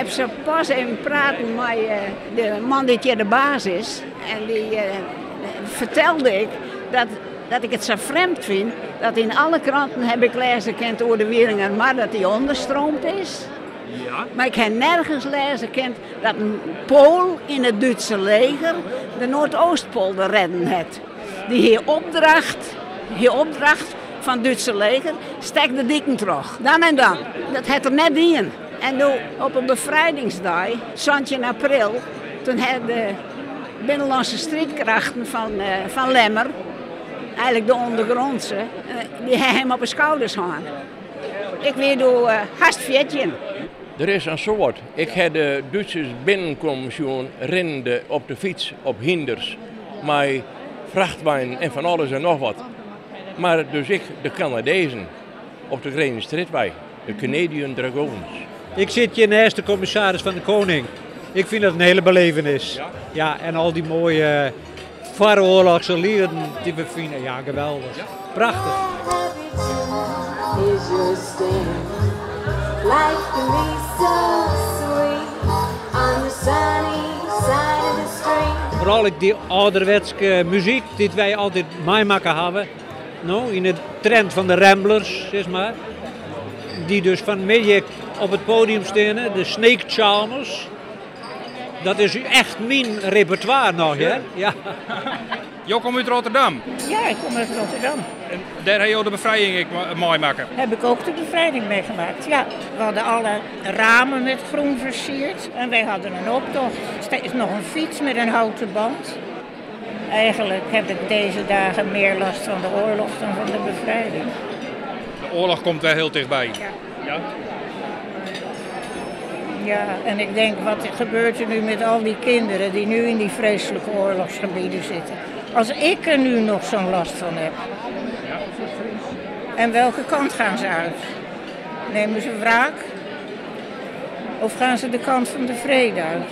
ha sa pas even praten mei de man dy't hjir de baas is. En dy fertelde ik dat, dat ik it sa frjemd fyn dat yn alle kranten heb ik lêze kind oer de Wieringermar dat dy ûnderstreamd is. Mar ik ha nergens lêze kind dat in Poal yn it Dútske leger de Noardeastpolder rêden hat. Dy hie opdracht, hie opdracht fan it Dútske leger, stek de diken troch. Dan en dan. Dat hat er net dien. En doe op 'e befrijdingsdei, 17 april, doe ha de Binnenlânske Striidkrachten fan, fan Lemmer, eigentlik de ûndergrûnske, dy ha him op 'e skouders hân. Ik wie doe hast 14. Der is in soad. Ik ha de Dútsers binnenkommen sjoen, rinnende op de fyts, op hynders, mei frachtweinen en fan alles en noch wat. Mar dus ek de Kanadezen op de Grenzerstrjitwei, de Canadian Dragoons. Ik sit hjir neist de kommissaris fan de Koning. Ik fyn dat in hiele belevenis. Ja, en al dy moaie foaroarlochske lieten dy't we fine. Ja, geweldich. Prachtich. Is your sting. Life can be so sweet on the sunny side of the street. Foaral ek dy âlderwetske muzyk dy't wy altyd meimakke hawwe. No, yn de trend fan de Ramblers, sis mar. Dy't dus fan 'e middei op it poadium steane, de Snake Charmers. Dat is echt myn repertoire noch, hear. Ja. Jo komme út Rotterdam? Ja, ik kom uit Rotterdam. En dêr ha jo de befrijing ek meimakke? Heb ik ook de bevrijding meegemaakt, ja. We hadden alle ramen met groen versierd en wij hadden een optocht. Er is nog een fiets met een houten band. Eigenlijk heb ik deze dagen meer last van de oorlog dan van de bevrijding. De oarloch komt wer hiel tichtby. Ja. Ja? Ja, en ik denk, wat gebeurt er nu met al die kinderen die nu in die vreselijke oorlogsgebieden zitten? Als ik er nu nog zo'n last van heb. En welke kant gaan ze uit? Nemen ze wraak? Of gaan ze de kant van de vrede uit?